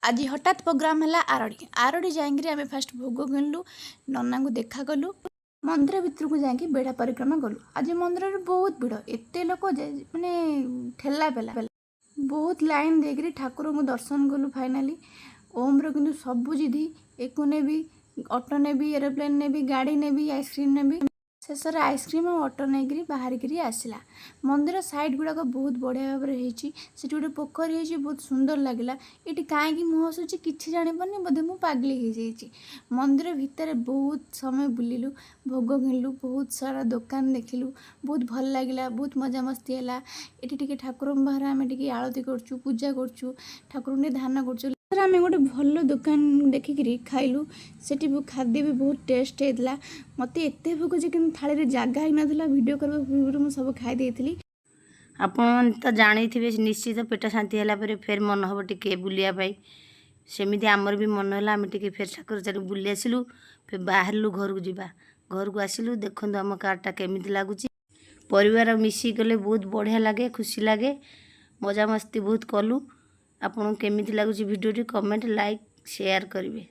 ଆଜି ହଠାତ୍ ପ୍ରୋଗ୍ରାମ୍ ହେଲା ଆରଡ଼ି। ଆରଡ଼ି ଯାଇକିରି ଆମେ ଫାଷ୍ଟ ଭୋଗ କିଣିଲୁ, ନନାଙ୍କୁ ଦେଖା କଲୁ, ମନ୍ଦିର ଭିତରକୁ ଯାଇକି ବେଢ଼ା ପରିକ୍ରମା କଲୁ। ଆଜି ମନ୍ଦିରରେ ବହୁତ ଭିଡ଼, ଏତେ ଲୋକ ଯେ ମାନେ ଠେଲା ପେଲା। ବହୁତ ଲାଇନ୍ ଦେଇକିରି ଠାକୁରଙ୍କୁ ଦର୍ଶନ କଲୁ ଫାଇନାଲି। ଓମ୍ର କିନ୍ତୁ ସବୁ ଜିଦି, ଏକୁ ନେବି, ଅଟୋ ନେବି, ଏରୋପ୍ଲେନ୍ ନେବି, ଗାଡ଼ି ନେବି, ଆଇସ୍କ୍ରିମ୍ ନେବି। ଶେଷରେ ଆଇସ୍କ୍ରିମ୍ ଆଉ ଅଟୋ ନେଇକିରି ବାହାରିକିରି ଆସିଲା। ମନ୍ଦିର ସାଇଡ଼୍ ଗୁଡ଼ାକ ବହୁତ ବଢ଼ିଆ ଭାବରେ ହେଇଛି। ସେଠି ଗୋଟେ ପୋଖରୀ ହେଇଛି, ବହୁତ ସୁନ୍ଦର ଲାଗିଲା। ଏଠି କାହିଁକି ମୁଁ ହସୁଛି କିଛି ଜାଣିପାରୁନି, ବୋଧେ ମୁଁ ପାଗଳି ହେଇଯାଇଛି। ମନ୍ଦିର ଭିତରେ ବହୁତ ସମୟ ବୁଲିଲୁ, ଭୋଗ କିଣିଲୁ, ବହୁତ ସାରା ଦୋକାନ ଦେଖିଲୁ। ବହୁତ ଭଲ ଲାଗିଲା, ବହୁତ ମଜାମସ୍ତି ହେଲା। ଏଠି ଟିକେ ଠାକୁରଙ୍କ ପାଖରେ ଆମେ ଟିକେ ଆଳତି କରୁଛୁ, ପୂଜା କରୁଛୁ, ଠାକୁରଙ୍କୁ ଟିକେ ଧ୍ୟାନ କରୁଛୁ। ଆମେ ଗୋଟେ ଭଲ ଦୋକାନ ଦେଖିକିରି ଖାଇଲୁ। ସେଠି ବି ଖାଦ୍ୟ ବି ବହୁତ ଟେଷ୍ଟ ହେଇଥିଲା। ମୋତେ ଏତେ ଭୋକ ଯେ କିନ୍ତୁ ଥାଳିରେ ଜାଗା ହେଇନଥିଲା। ଭିଡ଼ିଓ କରିବା ପୂର୍ବରୁ ମୁଁ ସବୁ ଖାଇ ଦେଇଥିଲି। ଆପଣମାନେ ତ ଜାଣିଥିବେ ନିଶ୍ଚିତ, ପେଟ ଶାନ୍ତି ହେଲା ପରେ ଫେର୍ ମନ ହେବ ଟିକେ ବୁଲିବା ପାଇଁ। ସେମିତି ଆମର ବି ମନ ହେଲା। ଆମେ ଟିକେ ଫେର୍ ଠାକୁର ଚାରି ବୁଲି ଆସିଲୁ। ଫେର୍ ବାହାରିଲୁ ଘରକୁ ଯିବା। ଘରକୁ ଆସିଲୁ। ଦେଖନ୍ତୁ ଆମ କାର୍ଟା କେମିତି ଲାଗୁଛି। ପରିବାର ମିଶିକି ଗଲେ ବହୁତ ବଢ଼ିଆ ଲାଗେ, ଖୁସି ଲାଗେ। ମଜାମସ୍ତି ବହୁତ କଲୁ। ଆପଣଙ୍କୁ କେମିତି ଲାଗୁଛି ଭିଡ଼ିଓଟି, କମେଣ୍ଟ, ଲାଇକ୍, ସେୟାର କରିବେ।